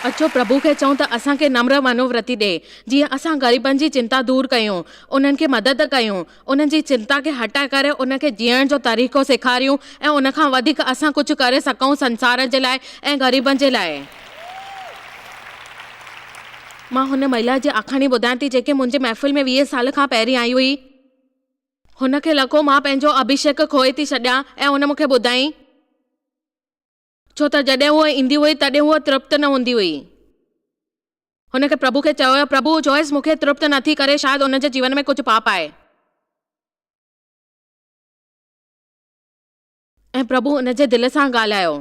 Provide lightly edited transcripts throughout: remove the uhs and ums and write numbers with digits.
اچو پرڀو کي چئون ته اسان کي نمر منوورتي ڏي، جيئن اسان غريبن جي چنتا دور ڪيون، انهن کي مدد ڪيون، انهن جي چنتا کي هٽائي ڪري انهن کي جيئڻ جو طريقو سيکاريون ۽ ان کان وڌيڪ اسان ڪجهه ڪري سگهون سنسار جي لاء ۽ غريبن جي لاء. مان هن مهلا جي آکاڻي ٻڌايان ٿي جيڪي منهنجي محفل ۾ 20 سال کان پهرين آئي هئي. هن کي لڳو مان پنهنجو اڀيشيڪ کوئي ٿي ڇڏيان ۽ هن مون کي ٻڌائين. ڇو ته جڏهن هوء ايندي هئي تڏهن هوء ترپت نه هوندي هئي. هن کي پرڀو کي چيو هيو، پرڀو، جوئس مون کي ترپت نه ٿي ڪري، شايد ان جي جيون ۾ ڪجهه پاپ آهي. ۽ پرڀو ان جي دل سان ڳالهايو.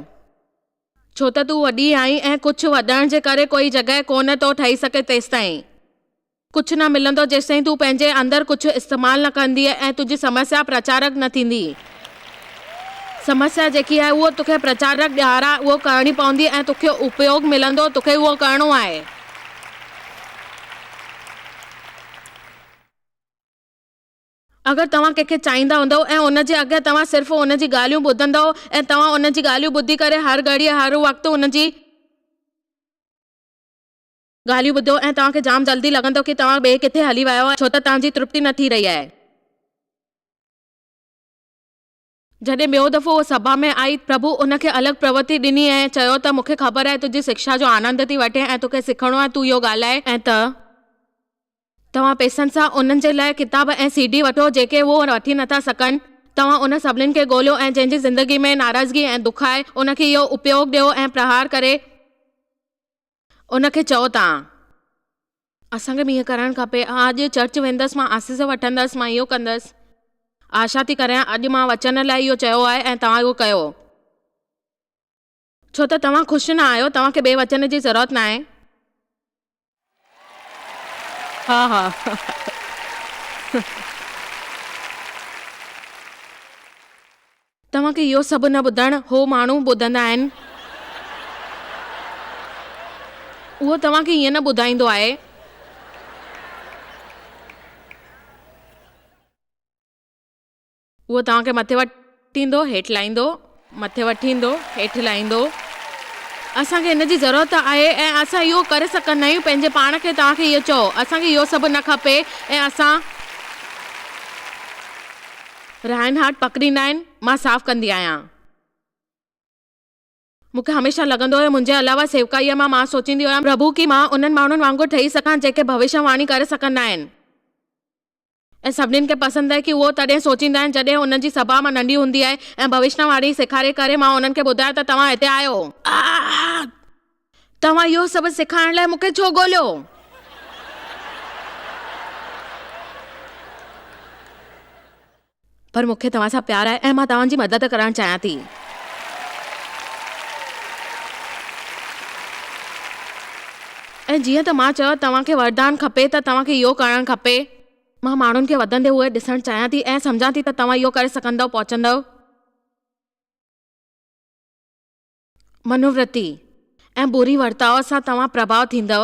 ڇو ته تون وڏي آهين ۽ ڪجهه وڌڻ جي ڪري ڪوئي جڳهه ڪونه ٿو ٺهي سگهي تيستائين. ڪجهه نه ملندو جيستائين تون پنهنجي اندر ڪجهه استعمال نه ڪندينء ۽ تنهنجي سمسيا پرچارڪ نه ٿيندي. سمسيا جيڪي آهي اهو توکي پرچارڪ ڏيارا اهو ڪرڻي پوندي ۽ توکي اپيوگ ملندو توکي اهو ڪرڻو آهي. اگر توهان ڪنهن کي چاهيندا هوندؤ ۽ ان جي اڳيان توهان صرف ان جي ڳالهيون ٻڌندؤ ۽ توهان ان جي ڳالهيون ٻڌي ڪري هر گهڙيء هر وقت ان جي ڳالهيون ٻڌو ۽ توهان کي جام جلدي لڳندو ڪي توهان ٻئي ڪٿي هلي ويا آهيو ڇو ته توهان جي ترپتي نه ٿي رهي آهي. جڏهن ٻيو دفعو هوء سڀا ۾ آئي، پرڀو ان کي الڳ پرورتي ڏني ۽ چيو ته مون کي خبر آهي تنهنجي شڪشا جو آنند ٿي وٺين ۽ توکي سکڻو آهي تون اهو ڳالهائي ۽ ته توهان پئسن سان انهن جي لاء ڪتاب ۽ سي ڊي وٺو جيڪي هو وٺي نٿا سگهن. توهان ان سڀنين کي ڳوليو ۽ جنهن جي زندگي ۾ ناراضگي ۽ دک آهي ان کي اهو اپيوگ ڏيو ۽ پرهار ڪري ان کي چئو ته اسان کي به ائين ڪرڻ کپي. آء اڄ چرچ ويندس، مان آسيس وٺندس، مان اهو ڪندس. آشا ٿي ڪريان اڄ مان وچن لاء اهو چيو آهي ۽ توهان اهو ڪيو. ڇو ته توهان خوش نه آهيو، توهان کي ٻئي وچن جي ضرورت ناهي. ها ها. توهان کي اهو سڀ نه ٻڌڻ هو ماڻهو ٻڌندا آهن. اهو توهان کي ائين نه ٻڌائيندو آهي. اهو توهان کي مٿي وٺي ايندو هيٺ لاهيندو، مٿي وٺي ايندو هيٺ لاهيندو. اسان کي ان جي ضرورت آهي ۽ اسان اهو ڪري سگهندا آهيون پنهنجي پاڻ کي توهان کي اهو چئو اسان کي اهو سڀ نه کپي ۽ اسان. رائن هارٽ پڪڙيندا آهن، مان صاف ڪندي آهيان. مون کي هميشه لڳندو هيو منهنجي علاوه سيوڪائيء مان مان سوچيندي هيم پرڀو ڪي مان انهن ماڻهن وانگر ٺهي سگهان جيڪي ڀوشيه واڻي ڪري سگهندا آهن ۽ سڀنين کي پسند آهي ڪي اهو تڏهن سوچيندا آهن جڏهن انهن جي سڀاء مان ننڍي هوندي آهي ۽ ڀوشيه واڻي سيکاري ڪري مان انهن کي ٻڌايو ته توهان هتي آهيو. توهان اهو سڀ سيکارڻ لاء مون کي ڇو ڳوليو؟ پر مون کي توهان سان پيار آهي ۽ مان توهان جي مدد ڪرڻ چاهيان ٿي. ۽ جيئن ته مان چيو توهان کي وردان کپي ته توهان کي اهو ڪرڻ کپي. مان ماڻهن کي وڌندي هوئي ڏسڻ چاهيان ٿي ۽ سمجهان ٿي ته توهان اهو ڪري سگهندؤ، پهچندؤ. منوورتي ۽ بري ورتاء سان توهان پرڀاء ٿيندؤ،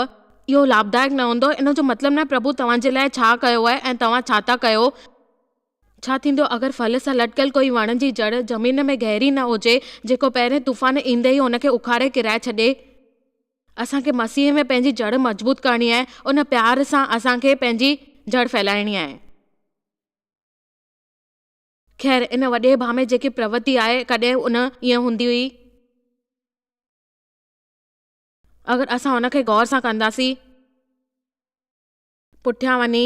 اهو لاڀدائڪ نه هوندو، ان جو مطلب ناهي پرڀو توهان جي لاء ڇا ڪيو آهي ۽ توهان ڇا ٿا ڪيو. ڇا ٿيندو اگر ڦل سان لٽڪيل ڪوئي وڻ جي جڙ زمين ۾ گهري نه هجي، جيڪو پهرين طوفان ايندي ئي ان کي اکاڙي ڪيرائي ڇڏي؟ اسان کي مسيح ۾ پنهنجي جڙ مضبوط ڪرڻي آهي، ان پيار سان اسان کي پنهنجي جڙ ڦهلائڻي آهي. خير، ان وڏي ڀاء ۾ جيڪي پرورتي آهي، ڪڏهن ان ائين هوندي هئي؟ اگر اسان ان کي غور سان ڪنداسين. پٺيان وڃي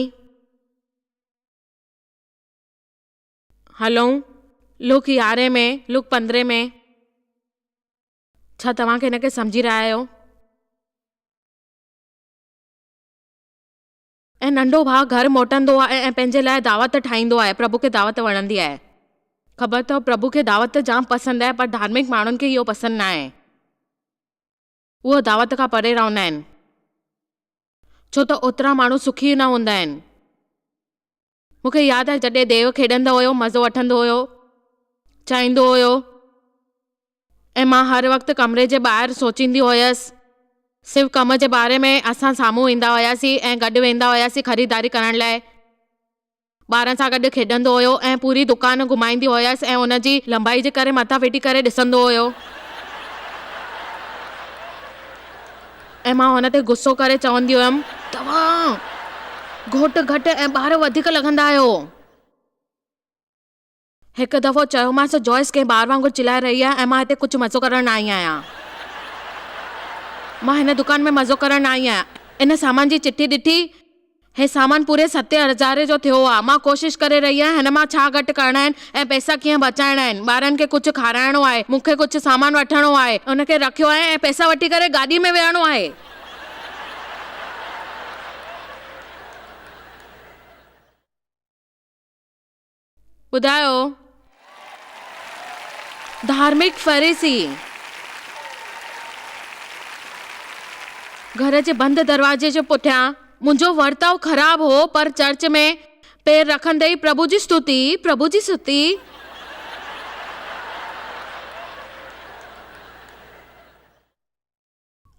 هلون، لوڪ يارهين ۾، لوڪ پندرهين ۾. ڇا توهان کي ان کي سمجهي رهيا آهيو؟ ۽ ننڍو ڀاء گهر موٽندو آهي ۽ پنهنجي لاء دعوت ٺاهيندو آهي. پرڀو کي دعوت وڻندي آهي. خبر اٿو پرڀو کي دعوت جام پسند آهي پر ڌارمڪ ماڻهن کي اهو پسند ناهي. اهو دعوت کان پري رهندا آهن. ڇو ته اوترا ماڻهو سکي نه هوندا آهن. مون کي ياد آهي جڏهن ديو کيڏندو هيو مزو وٺندو هيو. چاهيندو هيو. ۽ مان هر وقت ڪمري جي ٻاهر سوچيندي هيس. صرف ڪم جي باري ۾ اسان سامهون ايندا هياسين ۽ گڏ ويندا هياسين خريداري ڪرڻ لاء. ٻارن سان گڏ کيڏندو هيو ۽ پوري دڪان گهمائيندي هيس ۽ ان جي لنبائي جي ڪري مٿان ڦٽي ڪري ڏسندو هيو. ۽ مان هن تي غصو ڪري چوندي هيم، توهان گهوٽ گهٽ ۽ ٻار وڌيڪ لڳندا آهيو. هڪ دفعو چيومانس، جوائس ڪنهن ٻار وانگر چلائي رهي آهي ۽ مان هتي ڪجهه مزو ڪرڻ نه آئي آهيان. مان هن دڪان ۾ مزو ڪرڻ نه آئي آهيان. ان سامان جي چٺي ڏٺي؟ هي سامان پوري ستين هزارين جو ٿيو آهي. مان ڪوشش ڪري رهي آهيان هن مان ڇا گهٽ ڪرڻا آهن ۽ پئسا ڪيئن بچائڻا آهن. ٻارن کي ڪجهه کارائڻو آهي. مون کي ڪجهه سامان وٺڻو آهي. ان کي رکيو آهي ۽ پئسا وٺي ڪري گاڏي ۾ ويهڻو آهي. ٻڌايو. ڌارمڪ فريسي. گهر جي بند دروازي جي پٺيان منهنجو ورتاء خراب هو پر چرچ ۾ پير رکندي ئي پرڀو جي ستوتي، پرڀو جي ستي.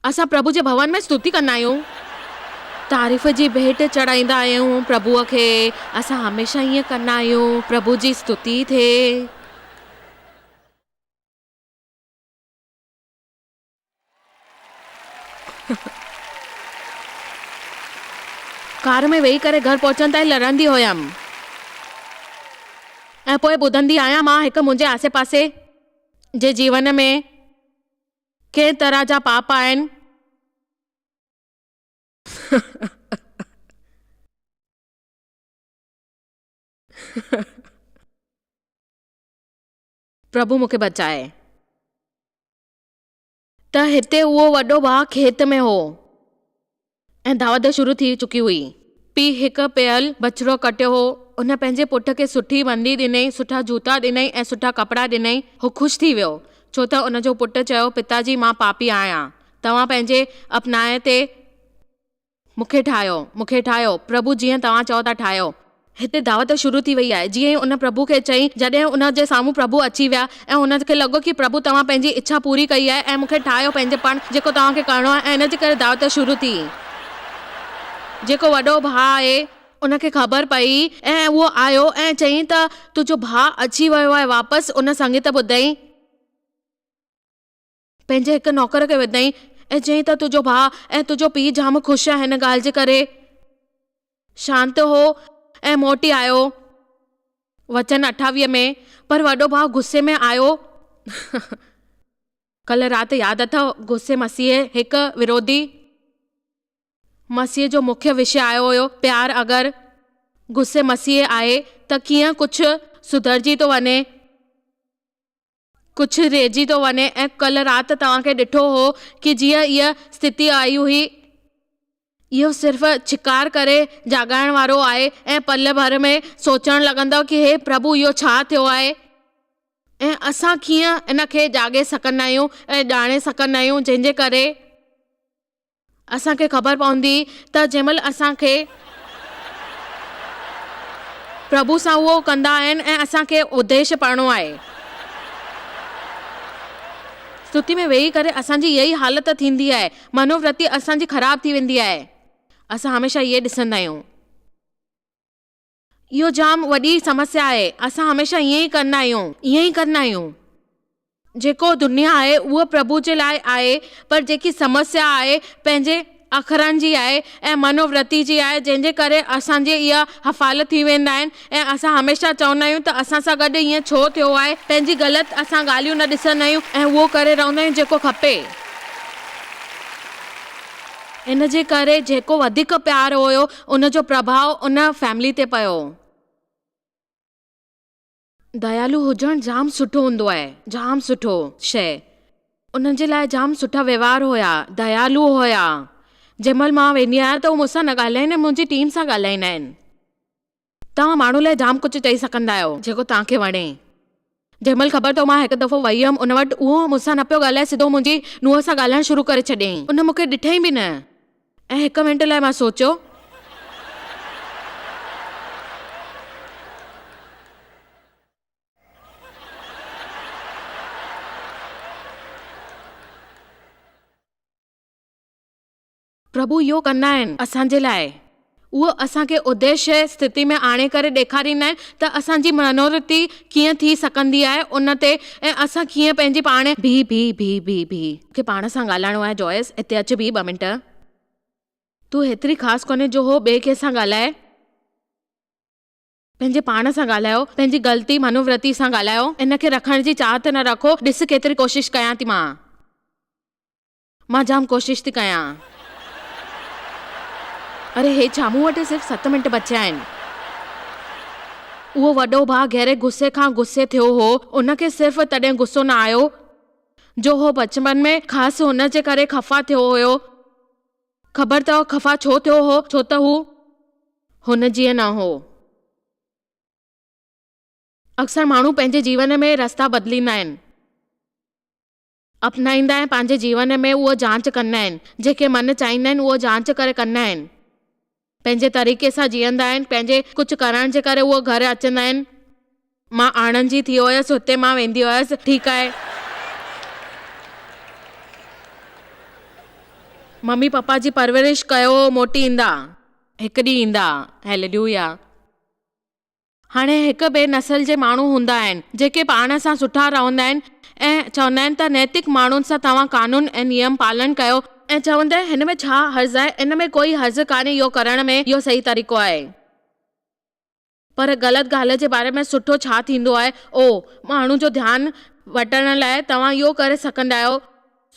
اسان پرڀو جي ڀون ۾ ستوتي ڪندا آهيون. تعريف جي ڀيٽ چڙهائيندا آهيون پرڀوء کي. اسان هميشه ائين ڪندا آهيون. پرڀو جي ستوتي ٿئي. ڪار ۾ ويهي ڪري گهر پهچڻ تائين لڙندي هيم ۽ پوء ٻڌندي آهيان مان هڪ منهنجي آسي پاسي جي جيون ۾ ڪنهن طرح جا پاپ آهن. پرڀو مون کي بچائي. ته هتي اهو وڏو ڀاء کيت ۾ هو ۽ دعوت شروع ٿي چڪي هئي. پيء هڪ پيل بڇڙو ڪٽيو هو. هن پنهنجي پٽ کي سٺي بندي ڏنئي، سٺا جوتا ڏنئي ۽ سٺا ڪپڙا ڏنئي. هو خوش ٿي ويو، ڇو ته ان جو پٽ چيو، پتا جي مان پاپي آهيان. توهان پنهنجي اپنائي تي مون کي ٺاهيو، مون کي ٺاهيو، پرڀو جيئن توهان چئو ٿا ٺاهيو. هتي دعوت شروع ٿي وئي آهي. جيئن ئي ان پرڀو کي چئي، جڏهن ان جي سامهون پرڀو اچي ويا ۽ هن کي لڳو ڪي پرڀو توهان پنهنجي اڇا پوري ڪئي آهي ۽ مون کي ٺاهيو پنهنجي پاڻ جيڪو توهان کي ڪرڻو آهي ۽ ان جي ڪري دعوت شروع ٿي. جيڪو وڏو ڀاء آهي ان کي خبر پئي ۽ اهو آيو ۽ چيائين ته تنهنجو ڀاء اچي ويو آهي واپس ان سنگيت ٻڌئي. پنهنجي هڪ نوڪر کي وڌائين ۽ چيائين ته تنهنجو ڀاء ۽ تنهنجو پيء جام خوش آهن هن ڳالهه جي ڪري. شانت هو ۽ موٽي آيو. وچن 28 ۾ پر وڏو ڀاء غصي ۾ آيو. ڪلهه رات ياد اٿئو غصي مسيح هڪ وروڌي. مسيح جو مکيه وشيه آيو هيو پيار اگر غصي مسيح آهي ته ڪيئن ڪجهه سڌرجي ٿو وڃي. ڪجهه رهجي ٿو وڃي ۽ ڪلهه رات توهان کي ڏٺو هو ڪي جيئن اها اسٿتي آئي هئي اهو صرف ڇڪار ڪري جاڳائڻ وارو آهي ۽ پل ڀر ۾ سوچڻ لڳندؤ ڪي هي پرڀو اهو ڇا ٿيو آهي ۽ اسان ڪيئن ان کي جاڳي سگهندا آهيون ۽ ڄاڻي سگهندا آهيون جنهن جي ڪري اسان کي خبر پوندي ته جنهن مهل اسان کي پرڀو سان اهو ڪندا آهن ۽ اسان کي اديش پڙهڻو آهي. ستي ۾ ويهي ڪري اسان جي اها ئي حالت ٿيندي آهي. منوورتي اسان جي خراب ٿي ويندي آهي. اسان هميشه اهي ڏسندا آهيون. اهو جام وڏي سمسيا آهي. اسان هميشه ائين ئي ڪندا آهيون. ائين ئي ڪندا آهيون. جيڪو دنيا آهي اهو پرڀو جي لاء آهي پر جيڪي سمسيا آهي پنهنجي اکرن جي آهي ۽ منوورتي جي آهي جنهن جي ڪري اسان جي اها حفال ٿي ويندا آهن ۽ اسان هميشه چوندا آهيون ته اسان سان گڏ ائين ڇو ٿيو آهي پنهنجي غلط اسان ڳالهيون نه ڏسندا آهيون ۽ اهو ڪري رهندا آهيون جيڪو کپي. ان جي ڪري جيڪو وڌيڪ پيار هيو ان جو پرڀاء ان فيملي تي پيو. ديالو هجڻ جام سٺو هوندو آهي، جام سٺو شيء. انهن جي لاء جام سٺا وهنوار هيا، ديالو هيا. جنهن مهل مان ويندي آهيان ته هو مون سان نه ڳالهائيندا آهن، منهنجي ٽيم سان ڳالهائيندا آهن. توهان ماڻهو لاء جام ڪجهه چئي سگهندا آهيو، جيڪو توهان کي وڻي. جنهن مهل خبر اٿو مان هڪ دفعو وئي هيم ان وٽ، اهو مون سان نه پيو ڳالهائي سڌو منهنجي نونهن سان ڳالهائڻ شروع ڪري ڇڏيائين. ان مون کي ڏٺئي به نه. ۽ هڪ منٽ لاء مان سوچيو. پرڀو اهو ڪندا آهن اسان جي لاء. اهو اسان کي اديشيه اسٿتي ۾ آڻي ڪري ڏيکاريندا آهن ته اسان جي منورتي ڪيئن ٿي سگهندي آهي ان تي ۽ اسان ڪيئن پنهنجي پاڻ. بيهه بيهه بيهه بيهه بيهه. مون کي پاڻ سان ڳالهائڻو آهي جوائس، هتي اچ بيهه ٻه منٽ. تون هيتري خاص ڪونهي جو هو ٻئي ڪنهن سان ڳالهائي. پنهنجي پاڻ سان ڳالهايو، پنهنجي غلطي منورتي سان ڳالهايو. ان کي رکڻ جي چاهت نه رکو، ڏس ڪيتري ڪوشش ڪيان ٿي مان. مان جام ڪوشش ٿي ڪيان. اري هي ڇا، مون وٽ صرف ست منٽ بچيا آهن. اهو وڏو ڀاء گهري غصي کان غصي ٿيو هو. ان کي صرف تڏهن غصو نه آيو، جو هو بچپن ۾ خاص هن جي ڪري خفا ٿيو هيو. خبر اٿئو خفا ڇو ٿيو هو؟ ڇو ته هو هن جيئن نه هو. اڪثر ماڻهو پنهنجي جيون ۾ رستا بدليندا آهن. اپنائيندا ۽ پنهنجي جيون ۾ اهو جانچ ڪندا آهن، جيڪي من چاهيندا آهن اهو جانچ ڪري ڪندا آهن. پنهنجي طريقي سان جيئندا آهن، پنهنجي ڪجهه ڪرڻ جي ڪري اهو گهر اچندا آهن. مان آڻن جي ٿي هيس، هتي مان ويندي هيس، ٺيڪ آهي. ممي پپا جي پرورش ڪيو، موٽي ايندا، هڪ ڏينهن ايندا. هيليلويا. هاڻي هڪ ٻئي نسل جي ماڻهو هوندا آهن، جيڪي پاڻ سان سٺا رهندا آهن ۽ چوندا آهن ته نيتڪ ماڻهن سان توهان قانون ۽ نيم پالن ڪيو. ۽ چوندا آهن هن ۾ ڇا حرج آهي، ان ۾ ڪوئي حرج ڪانهي اهو ڪرڻ ۾ اهو صحيح طريقو آهي. پر غلط ڳالهه جي باري ۾ سٺو ڇا ٿيندو آهي؟ او، ماڻهو جو ڌيان وٺڻ لاء توهان اهو ڪري سگهندا آهيو.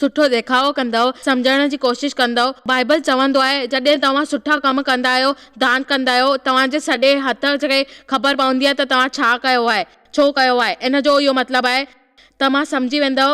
سٺو ڏيکاء ڪندؤ، سمجهڻ جي ڪوشش ڪندؤ. بائيبل چوندو آهي، جڏهن توهان سٺا ڪم ڪندا آهيو، دان ڪندا آهيو، توهان جي سڄي هٿ کي خبر پوندي آهي ته توهان ڇا ڪيو آهي، ڇو ڪيو آهي. ان جو اهو مطلب آهي ته مان سمجهي ويندؤ.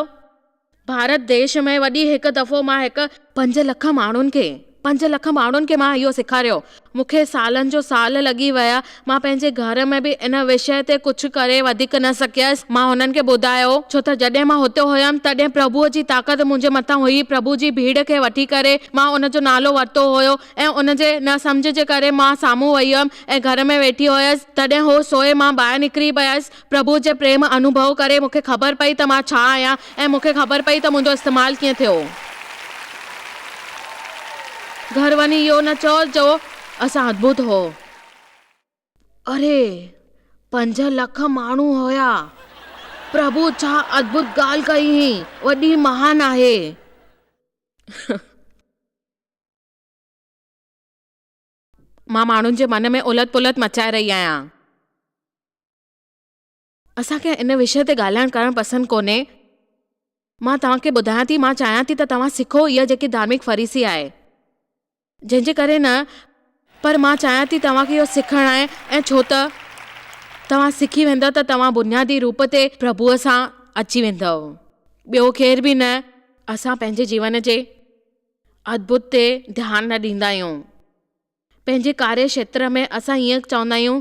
ڀارت ديش ۾ وڏي هڪ دفعو مان هڪ. پنج لک ماڻهن کي، پنج لک ماڻهن کي مان اهو سيکاريو. مون کي سالن جو سال لڳي ويا. مان پنهنجي گهر ۾ به ان وشيه تي ڪجهه ڪري وڌيڪ نه سگهيس. مان هنن کي ٻڌايو، ڇو ته جڏهن مان هتي هيم، تڏهن پرڀوء جي طاقت منهنجي مٿان هئي. پرڀو جي ڀيڙ کي وٺي ڪري مان ان جو نالو ورتو هيو ۽ ان جي نه سمجهه جي ڪري مان سامهون وئي هيم ۽ گهر ۾ ويٺي هيس. تڏهن هو سوئي مان ٻاهر نڪري پيس. پرڀوء جي پريم انوڀو ڪري مون کي خبر پئي ته مان ڇا آهيان ۽ مون کي خبر پئي ته منهنجو استعمال ڪيئن ٿيو. گهر وڃي اهو نه چئو جو اسان ادڀت هو. اري! پنج لک ماڻهو هيا. پرڀو ڇا ادڀت ڳالهه ڪئي هئي. وڏي مهان آهي. مان ماڻهن جي من ۾ الت پلت مچائي رهي آهيان. اسان کي ان وشيه تي ڳالهائڻ ڪرڻ پسند ڪونهي. مان توهان کي ٻڌايان ٿي، مان چاهيان ٿي ته توهان سکو اها جيڪي ڌارمڪ فريسي آهي. جنهن جي ڪري نه، پر مان چاهيان ٿي توهان کي اهو سکڻ آهي ۽ ڇو ته توهان سکي ويندؤ ته توهان بنيادي روپ تي پرڀوء سان اچي ويندؤ. ٻيو ڪير به نه. اسان پنهنجي جيون جي ادڀت تي ڌيان نه ڏيندا آهيون. پنهنجي ڪاريه کيتر ۾ اسان ائين چوندا آهيون،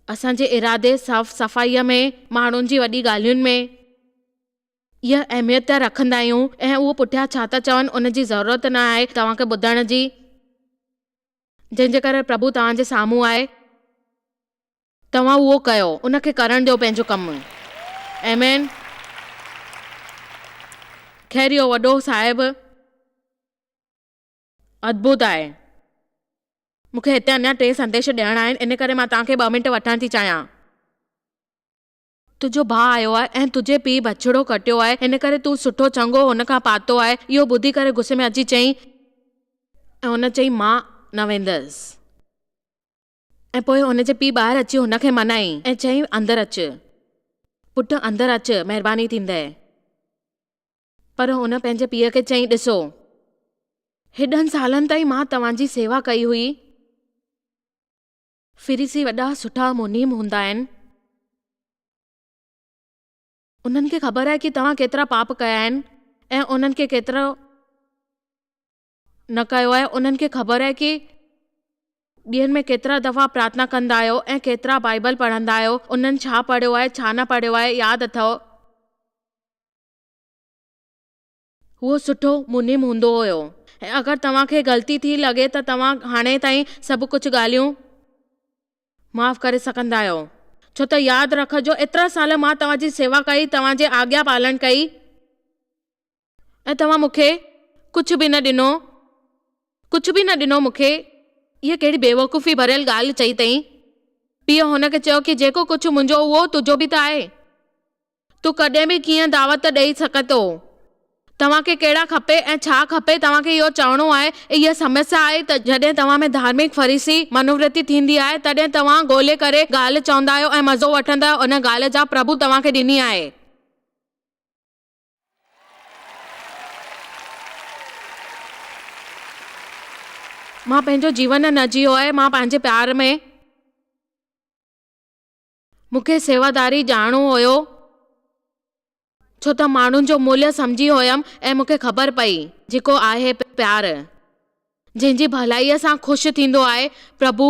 اسان جي ارادي، صاف صفائيء ۾، ماڻهن جي وڏي ڳالهين ۾ اها اهميت رکندا آهيون ۽ اهو پٺيان ڇا ٿا چون ان جي ضرورت نه آهي توهان کي ٻڌڻ جي، جنهن جي ڪري پرڀو توهان جي سامهون آهي. توهان اهو ڪيو، ان کي ڪرڻ ڏيو پنهنجو ڪم. آمين. خير اهو وڏو صاحب ادڀت آهي. مون کي هتي اڃا ٽي سنديش ڏيڻا آهن، ان ڪري مان توهان کي ٻه منٽ وٺڻ ٿي چاهيان. تنهنجو ڀاء آيو آهي ۽ تنهنجي پيء بڇڙو ڪٽيو آهي، ان ڪري تون سٺو چڱو هن کان پاتو آهي. اهو ٻڌي ڪري غصي ۾ اچي چيائين. ۽ هن چيائين، مان نه ويندس. ۽ پوء هن جي پيء ٻاهر اچي هن کي منائي ۽ چيائين، اندر اچ. پٽ، اندر اچ، مهرباني ٿيندء. پر هن پنهنجي پيء کي چيائين، ڏسو! هيڏن سالن تائين مان توهان جي سيوا ڪئي هئي. فريسي وڏا سٺا منيم هوندا آهن. انهن کي خبر آهي ڪي توهان ڪيترا پاپ ڪيا آهن ۽ انهن کي ڪيترو نه ڪيو آهي. انهن کي خبر آهي ڪي ڏينهن ۾ ڪيترا دفعا پرارٿنا ڪندا آهيو ۽ ڪيترا بائيبل پڙهندا آهيو. انهن ڇا پڙهيو آهي ڇا نه پڙهيو آهي ياد اٿئو. هو سٺو منيم هوندو هيو ۽ اگر توهان کي غلطي ٿي لڳي ته توهان هاڻي تائين سڀ ڪجهه ڳالهيون معاف ڪري سگهندا آهيو. ڇو ته ياد رکجو ايترا سال مان توهان جي سيوا ڪئي، توهان جي آگيا پالڻ ڪئي ۽ توهان مون کي ڪجهه به نه ڏنو، ڪجهه به نه ڏنو مون کي. هيء ڪهڙي بيوقوفي ڀريل ڳالهه چئي اٿئي. پيء هن کي چيو ڪي جيڪو ڪجهه منهنجو اهو تنهنجو به ته آهي. تون ڪڏهن به ڪيئن دعوت ڏئي سگهين ٿو. توهان کي ڪهڙا کپي ۽ ڇا کپي توهان کي اهو چوڻو آهي. اها سمسيا آهي ته جڏهن توهان ۾ ڌارمڪ فريسي منورتي ٿيندي آهي تڏهن توهان ڳولي ڪري ڳالهه چوندا آهيو ۽ مزو وٺندا آهيو ان ڳالهه جا پرڀو توهان کي ڏني آهي. مان پنهنجو جيون نه جيئو آهي مان پنهنجي پيار ۾. مون کي سيواداري ڄاڻڻو هيو ڇو ته ماڻهن جو موليه سمجهي هيم ۽ مون کي خبر پئي جيڪو آهي پيار جنهن جي ڀلائيء سان خوش ٿيندو آهي پرڀو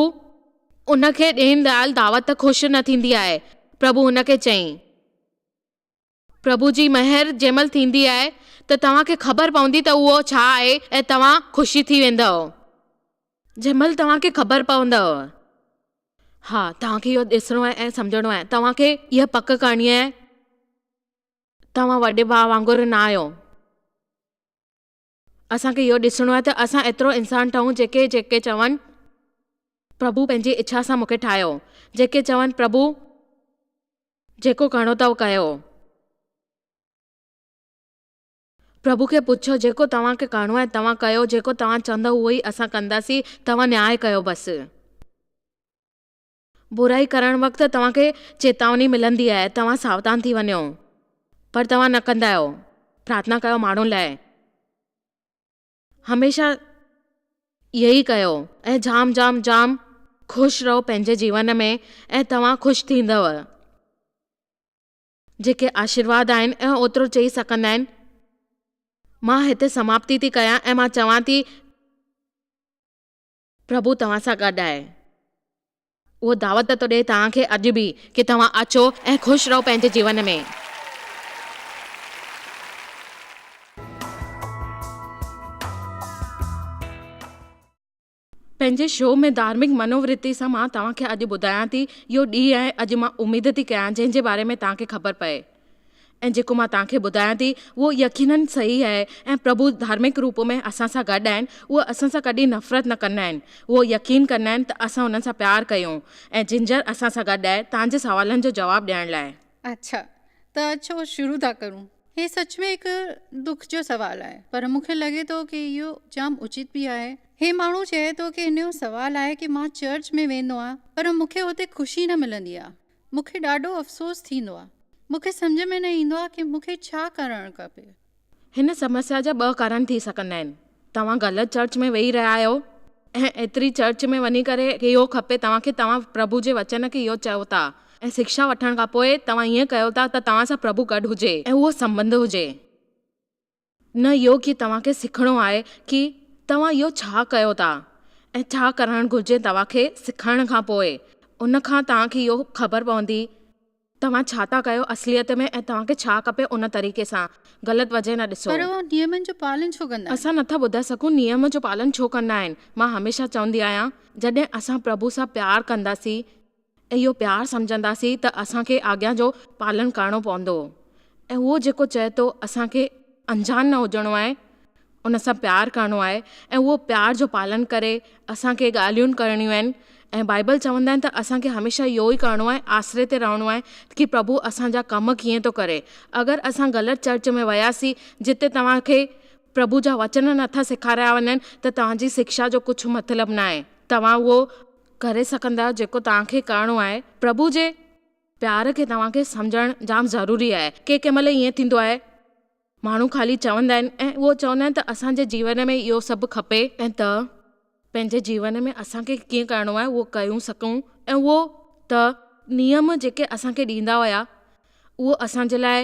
ان کي ڏين ديال دعوت خوش نه ٿيندي آهي پرڀو هن کي چئين پرڀو جي مهر جنهن مهل ٿيندي آهي ته توهان کي خبر پوندي ته اهو ڇا آهي ۽ توهان خوشي ٿي ويندؤ جنهن مهل توهان کي خبر پوندؤ. ها، توهان کي اهو ڏسڻو آهي ۽ سمجهڻو آهي. توهان کي اها پڪ ڪرڻي آهي. توهان وڏي ڀاء وانگر نه آهيو. اسان کي اهو ڏسڻو آهي ته اسان ايترو انسان ٺهون جيڪي جيڪي چون، پرڀو پنهنجي اڇا سان مون کي ٺاهيو. جيڪي چون، پرڀو جيڪو ڪرڻو اٿو ڪيو. پرڀو کي پڇو، جيڪو توهان کي ڪرڻو آهي توهان ڪيو، جيڪو توهان چوندؤ اهو ئي اسان ڪنداسين، توهان نياء ڪيو بس. برائي ڪرڻ وقت توهان کي چيتاوني ملندي آهي، توهان ساوڌان ٿي وڃو، پر توهان نه ڪندا آهيو. پرارٿنا ڪيو ماڻهن لاء. هميشه اهو ئي ڪيو ۽ جام جام جام خوش رهو پنهنجي جيون ۾ ۽ توهان خوش ٿيندؤ. جيڪي آشيرواد آهن ۽ اوترو چئي سگهندا آهن. مان هتي سماپتي ٿي ڪيان ۽ مان چوان ٿي پرڀو توهان سان گڏ آهي. اهو دعوت ٿو ڏئي توهان کي اڄ به ڪي توهان اچو ۽ خوش رهو پنهنجي جيون ۾. پنهنجي شو ۾ ڌارمڪ منوورتي سان مان توهان کي اڄ ٻڌايان ٿي اهو ڏينهن آهي اڄ مان اميد ٿي ڪيان جنهن جي باري ۾ توهان کي خبر پئي ۽ جيڪو مان توهان کي ٻڌايان ٿي اهو يقينن صحيح آهي ۽ پرڀو ڌارمڪ روپ ۾ اسان سان گڏ آهن اهو اسان سان ڪڏهن نفرت نه ڪندا آهن اهو يقين ڪندا آهن ته اسان انهن سان پيار ڪيون ۽ جنجر اسان سان گڏ آهي توهان جي سوالن جو جواب ڏيڻ لاء. اڇا ته اچو شروع ٿا ڪرون. هي سچ ۾ هڪ دک جو سوال آهي پر مون کي لڳي ٿو ڪي اهو جام اچت به آهي. هي ماڻهو چئي ٿو ڪي هن جو سوال آهي ڪي مان چرچ ۾ ويندو آهيان پر مون کي اتي خوشي نه ملندي آهي. مون کي ڏاڍو افسوس ٿيندو آهي. مون کي سمجهه ۾ نه ايندو آهي ڪي مون کي ڇا ڪرڻ کپي. هن سمسيا جا ٻه ڪارڻ ٿي سگهندا آهن. توهان غلط چرچ ۾ ويهي رهيا آهيو ۽ ايتري چرچ ۾ وڃي ڪري اهو کپي توهان کي توهان پرڀو جي وچن کي اهو چئو ٿا ۽ شڪشا وٺڻ کان پوء توهان ائين ڪيو ٿا ته توهان سان پرڀو گڏ هجي ۽ اهو سنٻنڌ هجي نه اهو ڪي توهان کي سکڻو آهي ڪي توهان اهو ڇا ڪيو ٿا ۽ ڇا ڪرڻ گهرجي توهان کي سکڻ کان پوء ان کان توهان کي اهو خبر پوندي توهان ڇا ٿا ڪيو اصليت ۾ ۽ توهان کي ڇا کپي ان طريقي سان غلط وجهه نه ڏسو. پر اهي نيمن جو پالن ڇو ڪندا آهن؟ اسان نٿا ٻڌائي سگهون نيم جو پالن ڇو ڪندا آهن. مان هميشه چوندي آهيان جڏهن اسان پرڀو سان پيار ڪنداسين ۽ اهو پيار سمجهنداسين ته اسان کي آگيا جو پالن ڪرڻو پوندو ۽ اهو جيڪو چئي ٿو اسان کي انجان نه هجڻو آهي ان سان پيار ڪرڻو آهي ۽ اهو پيار جو پالن ڪري اسان کي ڳالهيون ڪرڻيون آهن ۽ بائبل چوندا آهن ته اسان کي هميشه اهو ئي ڪرڻو آهي آسري تي رهڻو آهي ڪي پرڀو اسان جا ڪم ڪيئن ٿو ڪري اگر اسان غلط چرچ ۾ وياسين جتي توهان کي پرڀو جا وچن نٿا سيکاريا وڃن ته توهان جي شڪشا جو ڪجهه مطلب ناهي توهان اهو ڪري سگهندا آهيو جيڪو توهان کي ڪرڻو آهي پرڀو جي پيار کي توهان کي سمجهڻ جام ضروري آهي ڪي ڪنهن مهل ائين ٿيندو آهي ماڻهو خالي چوندا آهن ۽ اهو چوندا آهن ته اسان جي جيون ۾ اهو سڀ کپي ۽ ته پنهنجي جيون ۾ اسان کي ڪيئن ڪرڻو آهي اهو ڪيون سگهون ۽ اهو ته نيم جيڪي اسان کي ڏيندا هيا اهو اسان جي لاء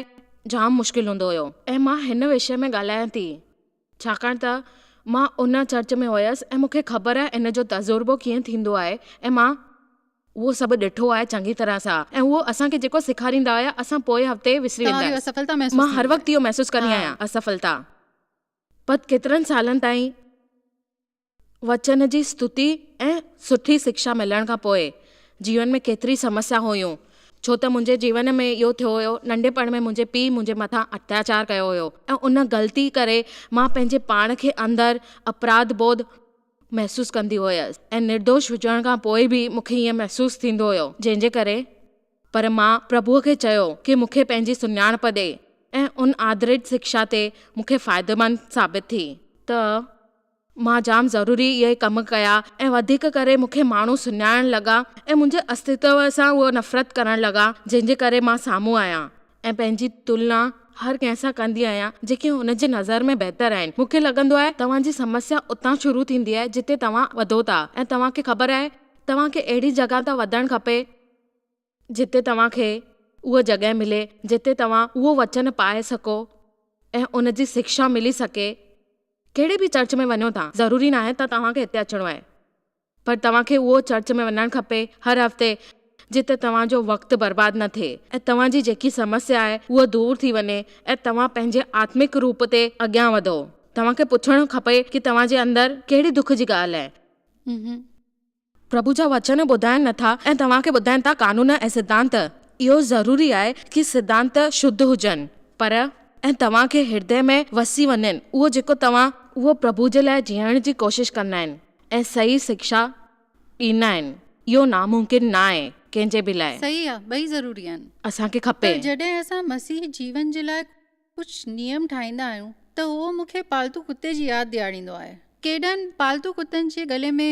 جام مشڪل هوندو هيو ۽ مان هن وشي ۾ ڳالهايان ٿي ڇاڪاڻ ته مان ان چرچ ۾ هيس ۽ مون کي خبر آهي ان جو تجربو ڪيئن ٿيندو آهي ۽ مان اهو سڀ ڏٺو آهي چڱي طرح سان ۽ اهو اسان کي جيڪو سيکاريندا هيا اسان پوئين هفتي وسري توهان ويندا کي اسڦلتا محسوس مان هر ٿيندي وقت آهي. اهو محسوس ڪندي ها. آهيان اسڦلتا. پر ڪيترن سالن تائين وچن جي ستتي ۽ سٺي شڪشا ملڻ کان پوء جيون ۾ ڪيتري سمسيا هيون ڇو ته منهنجي جيون ۾ اهو ٿيو هيو ننڍپڻ ۾ منهنجي پيء منهنجي مٿان اتياچار ڪيو هيو ۽ ان غلطي ڪري مان پنهنجي پاڻ کي اندر اپراڌ بوڌ محسوس ڪندي هيس ۽ نردوش هجڻ کان پوء به مون کي ائين محسوس ٿيندو هيو جنهن جي ڪري پر مان پرڀوء کي چيو ڪي مون کي پنهنجي سڃاڻپ ڏي ۽ ان آڌرت شڪشا تي مون کي فائديمند ثابت ٿي ته مان جام ضروري اهي ڪم ڪيا ۽ وڌيڪ ڪري مون کي ماڻهو سڃاڻڻ لڳا ۽ منهنجي استتو سان اهو نفرت ڪرڻ لڳا جنهن جي ڪري مان سامهون آهيان ۽ پنهنجي تلنا هر ڪنهن سان ڪندي آهيان جيڪي هن جي نظر ۾ بهتر آهن. مون کي لڳندو آهي توهان جي سمسيا اتان شروع ٿيندي آهي جتي توهان وڌو ٿا ۽ توهان کي خبر آهي توهان کي اهڙي جڳهه تان وڌڻ کپي جتي توهان کي اها جڳهه ملي جتي توهان اهو وچن پائي سگهو ۽ ان جي شڪشا ملي سگهي. ڪهڙي به چرچ ۾ وڃو ٿا ضروري ناهي ته توهان کي هتي اچڻو آهي پر توهان کي اهو چرچ ۾ وڃڻ کپي هر هفتي جتي توهان جو وقت برباد نه ٿئي ۽ توهان جي جيڪي سمسيا آهي اها دور ٿي وڃي ۽ توهان پنهنجي آتمڪ روپ تي اڳيان وڌو. توهان کي پڇڻ کپي ڪي توهان جي اندر ڪهڙي دک جي ڳالهه آهي. پرڀو جا وچن ٻڌائن نه ٿا ۽ توهان کي ٻڌائن ٿا قانون ۽ سڌانت. اهو ضروري آهي ڪي سڌانت شڌ هجن، پر. ۽ توهان کي هردي ۾ وسي وڃن، اهو جيڪو توهان. اهو پرڀو جي لاء جيئڻ جي ڪوشش ڪندا آهن ۽ صحيح شڪشا ڏيندا آهن. اهو ناممڪن نه آهي ڪنهن جي به لاء. صحيح آهي، ٻئي ضروري آهن. اسان کي کپي. پر جڏهن اسان مسيحي جيون جي لاء ڪجهه نيم ٺاهيندا آهيون ته اهو مون کي پالتو ڪتي جي ياد ڏياريندو آهي. ڪيڏن پالتو ڪتن جي ڳلي ۾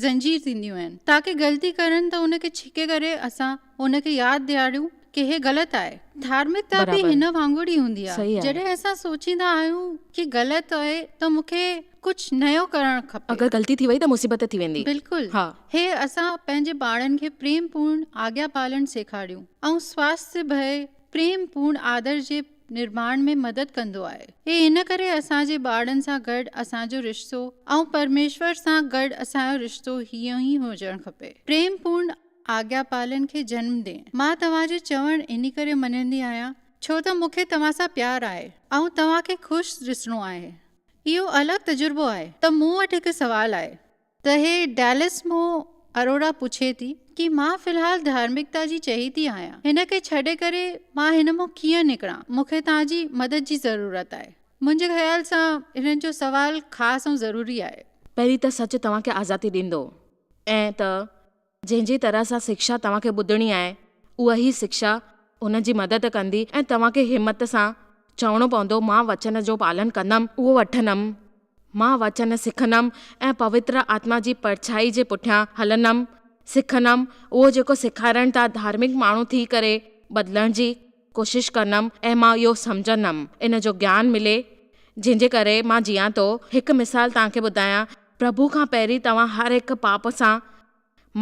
زنجير ٿينديون آهن تاڪه غلطي ڪرن ته ان کي ڇڪي ڪري اسان ان کي ياد ڏياريون ڪي هي غلط آهي. ڌارمڪتا به برابر هن وانگر ئي هوندي آهي. صحيح آهي. جڏهن اسان سوچيندا آهيون ڪي غلط آهي ته مون کي ڪجهه نيو ڪرڻ کپي. اگر غلطي ٿي وئي ته مصيبت ٿي ويندي. بلڪل. ها. هي اسان پنهنجي ٻارن کي پريم پورڻ آگيا پالڻ سيکاريون ۽ سواسٿ ڀئي پريم پورڻ آدر جي نرماڻ ۾ مدد ڪندو آهي. هي ان ڪري اسان جي ٻارڙن سان گڏ اسان جو رشتو ۽ پرميشور سان گڏ اسان جو رشتو هيئن ئي هجڻ کپي. پريم پورڻ آگيا پالن کي جنم ڏين. مان توهان جو چوڻ انهي ڪري مڃيندي آهيان ڇو ته مون کي توهان سان پيار آهي ۽ توهان کي خوش ڏسڻو آهي. اهو الڳ تجربو آهي ته مون وٽ هڪ سوال آهي. ته هي ڊيلس مون اروڙا پڇي ٿي ڪي مان في الحال ڌارمڪتا جي چهيتي آهيان هن کي ڇڏي ڪري مان هن مون ڪيئن نڪران مون کي توهان جي مدد جي ضرورت آهي. منهنجي خيال سان هنن جو سوال خاص ۽ ضروري آهي. پهرين ته سچ توهان کي آزادي ڏيندو ۽ ته جنهن جي طرح سان شڪشا توهان کي ٻڌڻي آهي، اها ئي شڪشا هن جي مدد ڪندي ۽ توهان کي همت سان چوڻو پوندو، مان وچن جو پالن ڪندم، اهو وٺندم، مان وچن سکندم ۽ پوتر آتما جي پرڇائي جي پٺيان هلندم، سکندم، اهو جيڪو سيکارين ٿا، ڌارمڪ ماڻهو ٿي ڪري بدلڻ جي ڪوشش ڪندم ۽ مان اهو سمجهندم، ان جو گيان ملي، جنهن جي ڪري مان جيئان ٿو. هڪ مثال توهان کي ٻڌايان، پرڀو کان پهرين توهان هر هڪ پاپ سان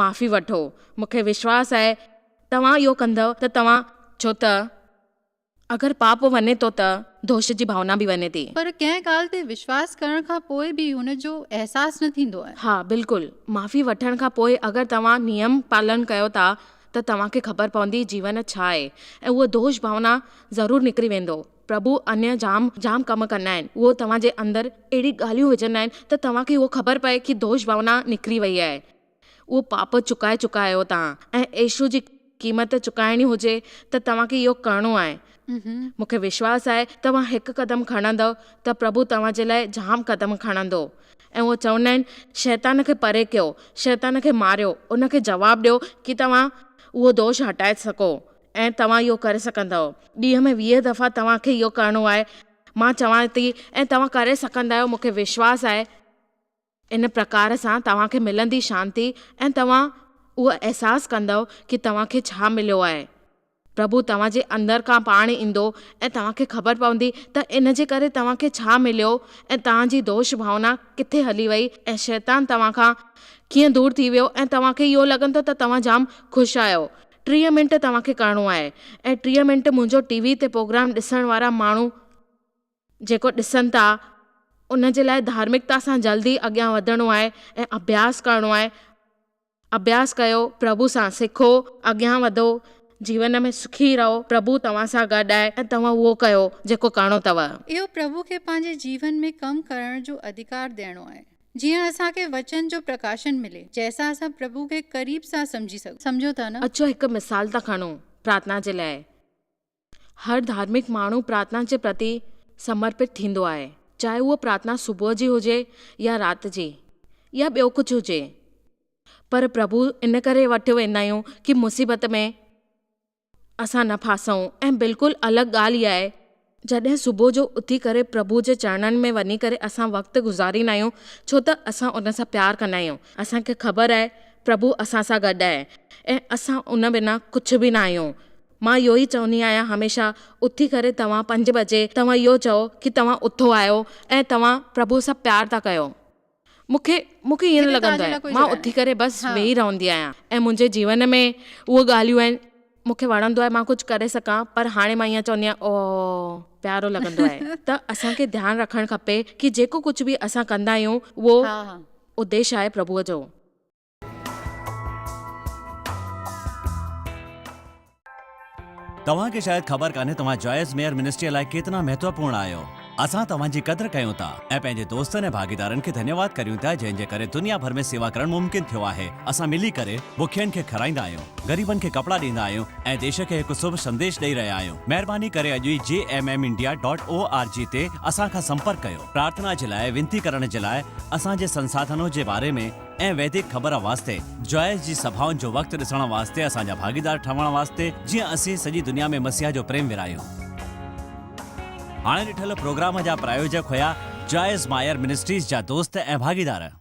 معافي وٺو. مون کي وشواس آهي توهان اهو ڪندؤ ته توهان. ڇو ته اگر پاپ وڃي ٿو ته دوش جي ڀاونا به وڃي ٿي. پر ڪنهن ڳالهه تي وشواس ڪرڻ کان پوء به ان جو احساس نه ٿيندو آهي. ها بلڪل معافي وٺڻ کان پوء اگر توهان نيم پالن ڪيو ٿا ته توهان کي خبر پوندي جيون ڇا آهي ۽ اهو دوش ڀاونا ضرور نڪري ويندو. پرڀو انيه جام جام ڪم ڪندا آهن اهو توهان جي اندر اهڙي ڳالهيون وجهندا آهن ته توهان کي اهو خبر پئي ڪي دوش ڀاونا نڪري وئي آهي اهو پاپ چڪائي چڪا آهيو توهان ۽ يشو جي قيمت چڪائڻي هجي ته توهان کي اهو ڪرڻو آهي مون کي وشواس آهي توهان هڪ قدم کڻندؤ ته پرڀو توهان جي لاء جام قدم کڻندو ۽ اهو چوندا آهن شيطان کي پري ڪيو شيطان کي ماريو ان کي جواب ڏيو ڪي توهان اهو دوش هٽائي سگهو ۽ توهان اهو ڪري سگهندؤ. ڏينهن ۾ 20 دفعا توهان کي اهو ڪرڻو آهي. مان چوان ٿي ۽ توهان ڪري سگهندا آهيو، مون کي وشواس آهي. ان پرڪار سان توهان کي ملندي شانتي ۽ توهان اهو احساس ڪندؤ ڪي توهان کي ڇا مليو آهي. پرڀو توهان جي اندر کان پاڻ ايندو ۽ توهان کي خبر پوندي ته ان جي ڪري توهان کي ڇا مليو ۽ توهان جي دوش ڀاونا ڪٿي هلي وئي ۽ شيطان توهان کان ڪيئن دور ٿي ويو ۽ توهان کي اهو لڳندو ته توهان جام خوش آهيو. 30 منٽ توهان کي ڪرڻو آهي ۽ 30 منٽ منهنجو ٽي وي تي پروگرام ڏسڻ وارا ماڻهو جيڪو ڏسن ٿا ان جي لاء ڌارمڪتا سان جلدي اڳيان وڌڻو آهي ۽ اڀياس ڪرڻو آهي اڀياس ڪيو پرڀو سان سکو اڳيان وڌو جيون ۾ سکي رهو پرڀو توهان سان گڏ آهي ۽ توهان اهو ڪيو جيڪو ڪرڻو اٿو. اهو پرڀو کي پنهنجي جيون ۾ ڪم ڪرڻ جو اڌڪار ڏيڻو آهي. جيئن اسان کي وچن جو پرڪاشن ملي، جنهن سان اسان پرڀو کي قريب سان سمجهي سگهون. سمجهو ٿا نه؟ اچو هڪ مثال ٿا کڻون پرارٿنا جي لاء. هر ڌارمڪ ماڻهو پرارٿنا جي پرتي سمرپت ٿيندو آهي، چاهي اهو پرارٿنا صبح جي هجي يا رات جي. يا ٻيو ڪجهه هجي. پر پرڀو ان ڪري وٽ ويندا آهيون ڪي مصيبت ۾ اسان نه ڦاسون ۽ بلڪل الڳ ڳالهه اها آهي جڏهن صبح جو اٿي ڪري پرڀو جي چرڻن ۾ وڃي ڪري اسان وقت گذاريندا آهيون ڇو ته اسان ان سان پيار ڪندا آهيون اسان کي خبر آهي پرڀو اسان سان گڏ آهي ۽ اسان ان بنا ڪجهه به نه آهيون مان اهو ئي چوندي آهيان هميشه اٿي ڪري توهان پنج بجي توهان اهو چئو ڪي توهان اٿو آهيو ۽ توهان پرڀو سان پيار ٿا ڪيو مون کي مون کي ائين نه هتي توهان لڳندو جي لاء آهي ڪوئي مان جڳهه اٿي ناهي. ڪري بس ها. ويهي رهندي آهيان ۽ منهنجي جيون ۾ اهي ڳالهيون آهن مون کي وڻندو آهي مان ڪجهه ڪري سگهان پر هاڻي مان ائين چوندي آهيان اوه پيارو لڳندو آهي ته اسان کي ڌيان رکڻ کپي ڪي جيڪو ڪجهه به اسان ڪندا آهيون اهو ها ها. اديش آهي پرڀوء جو. توهان کي شايد خبر ڪانهي توهان جوائس ميئر منسٽريء لاء ڪيتنا مهتوپورڻ آهيو. اسان توهان جي قدر ڪيون ٿا ۽ پنهنجي دوستن ۽ ڀاڳيدارن کي ڌنيواد ڪريون ٿا جنهن جي ڪري دنيا ڀر ۾ سيوا ڪرڻ ممڪن ٿيو آهي. اسان ملي ڪري بکين کي کارائيندا آهيون، غريبن کي ڪپڙا ڏيندا آهيون ۽ ديش کي هڪ شڀ سنديش ڏئي رهيا آهيون. مهرباني ڪري اڄ ئي J M M India dot O R G تي اسان کان سمپرڪ ڪيو. پرارٿنا جي لاء وينتي ڪرڻ جي لاء اسان جي سنساڌنو جي باري ۾ ۽ ويدڪ خبر واسطي جوائس جي سڀائن جو وقت ڏسڻ واسطي اسان جا ڀاڳيدار ٺهڻ واسطي جيئن اسين سڄي دنيا ۾ مسيح جو پريم ورهايون. هاڻي ڏٺل پروگرام جا پرايوجڪ هيا جوائس مائر منسٽريز جا دوست ۽ ڀاڳيدار.